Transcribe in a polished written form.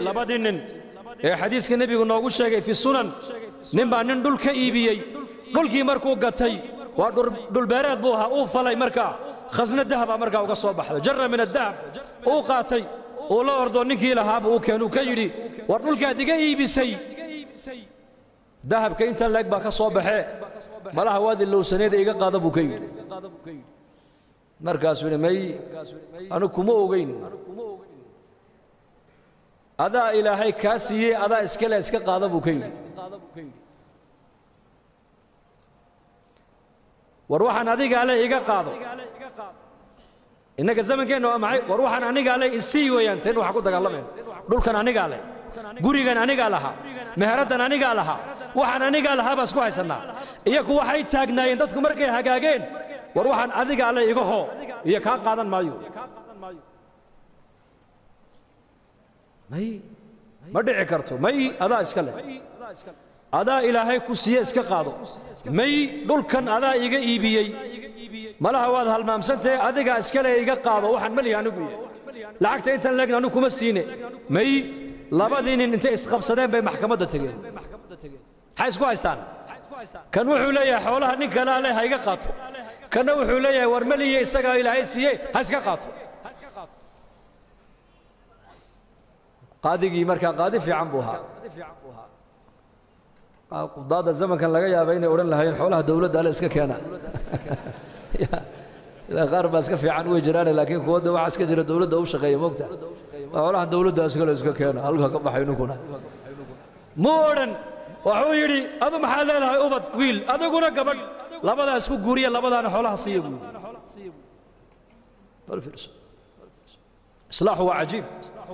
Labadii nin ee xadiiska nebigu noogu sheegay fi sunan, nin baa nin dhul ka iibiyey. Dhulkii markuu gatay, waa dhulbeereed buu ahaa, uu falay markaa, khasna dahabaa markaa uga soo baxday, jarra min adahab uu qaatay, uu la ordo ninkii lahaaba uu keenuu ka yidhi, war dhulkaad iga iibisay dahabka intan leeg baa ka soo baxee, malaha waad ilowsaneeda, iga qaada buu ka yidhi. Markaasuu yidhi, may, anu kuma ogeyn, adaa Ilaahay kaa siiyey, adaa iskale, iska qaada buu ka yidhi. War waxaan adigaa le iga qaado. Innaga zamankeenna waa maxay? War waxaan anigaa le isii weeyaan. Teen waxaa ku dagaalamayn, dhulkan anigaa leh, gurigan anigaa lahaa, meheraddan anigaa lahaa, waxaan anigaa lahaa baa isku haysannaa. Iyaku waxay taagnaayeen dadku markay hagaageen, war waxaan adigaa le iga hoo iyo kaa qaadan maayo, may, ma dhici karto, may, adaa iska leh, adaa Ilaahay ku siiye, iska qaado. May, dhulkan adaa iga iibiyey, malaha waad halmaamsantahe, adigaa iska leh, iga qaado, waxaan malihi anigu yahay, lacagta intan leegna anigu kuma siine. May. Labadii nin intay isqabsadeen bay maxkamadda tegeen. Maxay isku haystaan? Kan wuxuu leeyahay xoolaha nin kalaa leh, ha iga qaato. Kanna wuxuu leeyahay, war maliye, isagaa Ilaahay siiyey, ha iska qaato. Qaadigii markaa qaadi fiican buu ahaa. Qudaadda zamankan laga yaaba inay odhan lahaayeen xoolaha dawladda ale iska keena. Qaar baa iska fiican way jiraane, laakiin kuwadda waxaa iska jira dawladda u shaqeeya moogta, xoolahan dawladda iskale iska keena, halka ka baxay. Ninkuna muu odhan, wuxuu yidhi, adu maxaad leedahay? Ubad wiil, adiguna gabadh, labadaa isku guuriya, labadaana xoolaha siiya buu yidhi. Bal fiirso, islaaxu waa cajiib.